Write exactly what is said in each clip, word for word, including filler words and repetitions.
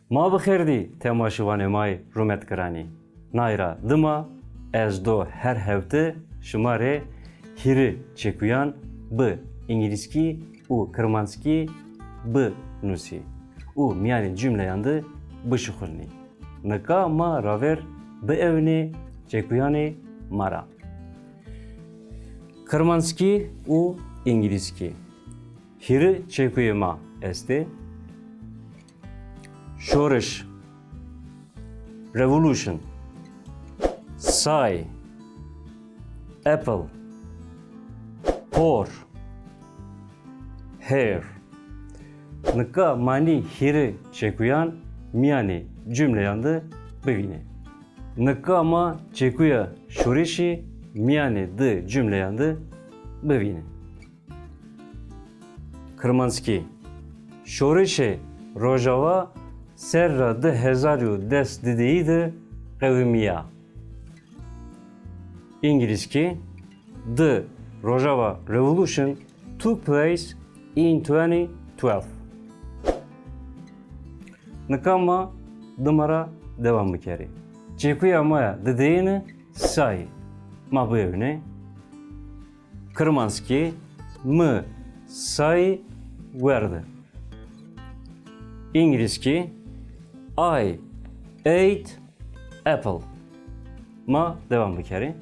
Ma bi xêr dî temaşevanê ma yê rûmetgiranî. Nay ra dima ez do her hewte şima rê hîrê çekuyan bi îngilîzkî û kirmanckî binusî û mîyanê cumleyan de bişuxulnî. Nika ma ravêr biewnê çekuyanê ma ra. Kirmanckî û îngilîzkî. Hîrê çekuyê ma estê: şoriş, revolution, say, apple, por, hair. Nika ma nî hîrê çekuyan mîyanê cumleyan de bivînê. Nika ma çekuya şorişî mîyanê di cumleyan de bivînê. Kirmanckî. Şorişê Rojava serra di hezar û des dideyî de qewimîya. Îngilîzkî. The Rojava Revolution took place in twenty twelve. Nika ma dima ra dewam bikerê. Çekuya ma ya dideyine say. Ma biewnê. Kirmanckî. Mi say werde. Îngilîzkî. I ate apple. Ma dewam bikerê.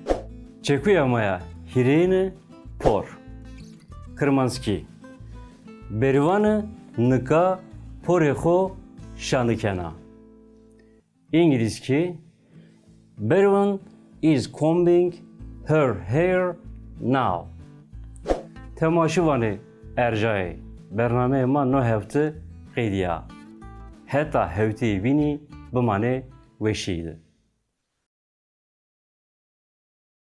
Çekuya ma ya hîrêyine por. Kirmanckî. Berîvane nika porê xo şane kena. Îngilîzkî. Berîvan is combing her hair now. Temaşevanê erjayê, bernameyê ma no hewte qedîya. Heta hewteyê bînî bimanê weşîye de.